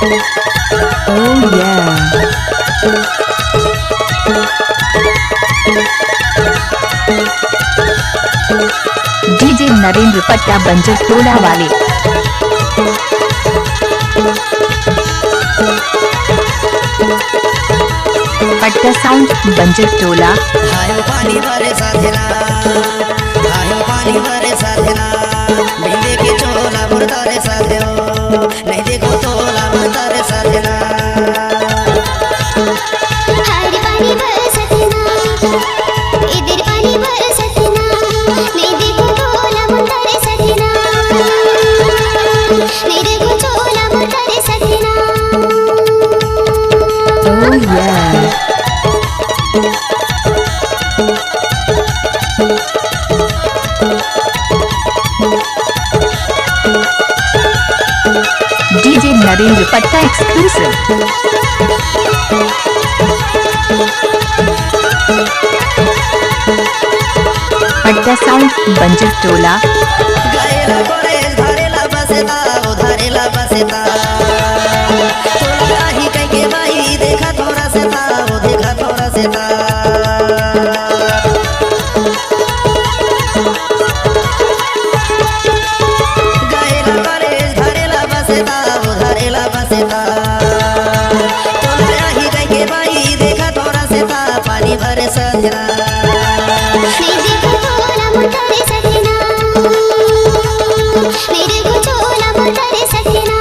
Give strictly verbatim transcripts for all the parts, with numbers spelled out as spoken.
Oh yeah. DJ Narendra पट्टा बंजर टोला वाले। पट्टा साउंड बंजर टोला। हाय ओ पानी बरसात हे ना, हाय ओ पानी बरसात हे ना, बिंदी के चोला मुर्दा रे साथ हो, नहीं देखो तोला मुर्दा रे साथ ना। हाय रे पानी बरसात हे ना, इधर पानी बरसात हे ना, नहीं देखो तोला मुर्दा रे साथ ना, नहीं देखो चोला मुर्दा रे साथ ना। Oh yeah. डीजे नरेंद्र पट्टा एक्सक्लूसिव। पट्टा साउंड बंजर टोला। गएला कॉलेज धरेला बसेता, ओ धरेला बसेता। तोला आही कहिके बाई देखा थोड़ा से था, ओ देखा थोड़ा से था। गएला कॉलेज धरेला बसेता, ओ धरेला बसेता। तोला आही कहिके बाई देखा थोड़ा से था, पानी बरसात हे ना। नहीं देखो तोला मुर्दा रे साथ ना, नहीं देखो चोला मुर्दा रे साथ ना।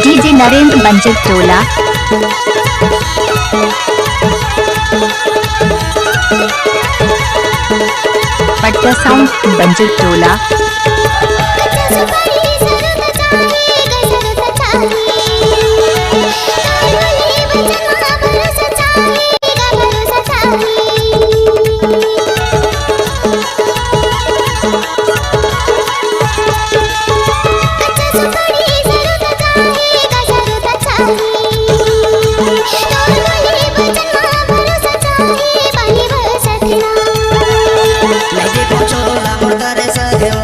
डीजे नरेंद्र बंजर टोला। पट्टा साउंड बंजर टोला। नहीं देखो चोला मुर्दा रे साथ हो,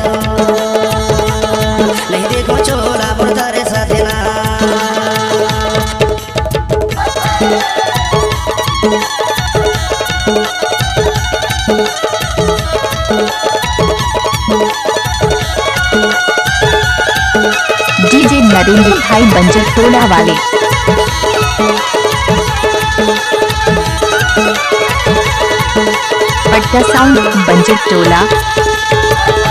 नहीं देखो चोला मुर्दा रे साथ ना। डीजे नरेंद्र भाई बंजर टोला वाले। पट्टा साउंड बंजर टोला।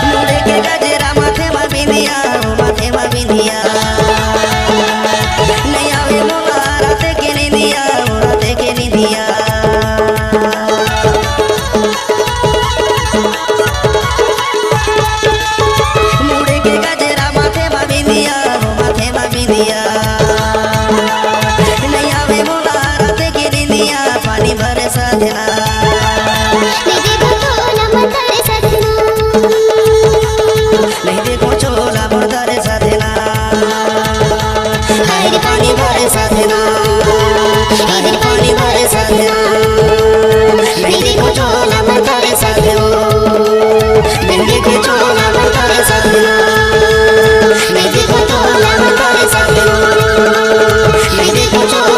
मुड़े के गजरा माथे मा बिंदिया, ओ माथे मा बिंदिया। नहीं आवे मोला रात के निंदिया, ओ रात के निंदिया। मुड़े के गजरा माथे मा बिंदिया, ओ माथे मा बिंदिया। नहीं आवे मोला रात के निंदिया, पानी बरसात हे ना। नहीं देखो तोला मुर्दा रे साथ ना। नहीं देखो चोला मुर्दा रे साथ ना। हाय रे पानी बरसात हे ना। हाय रे पानी बरसात हे ना। नहीं देखो चोला मुर्दा रे साथ हो। नहीं देखो चोला मुर्दा रे साथ ना। नहीं देखो तोला मुर्दा रे साथ ना। नहीं देखो चोला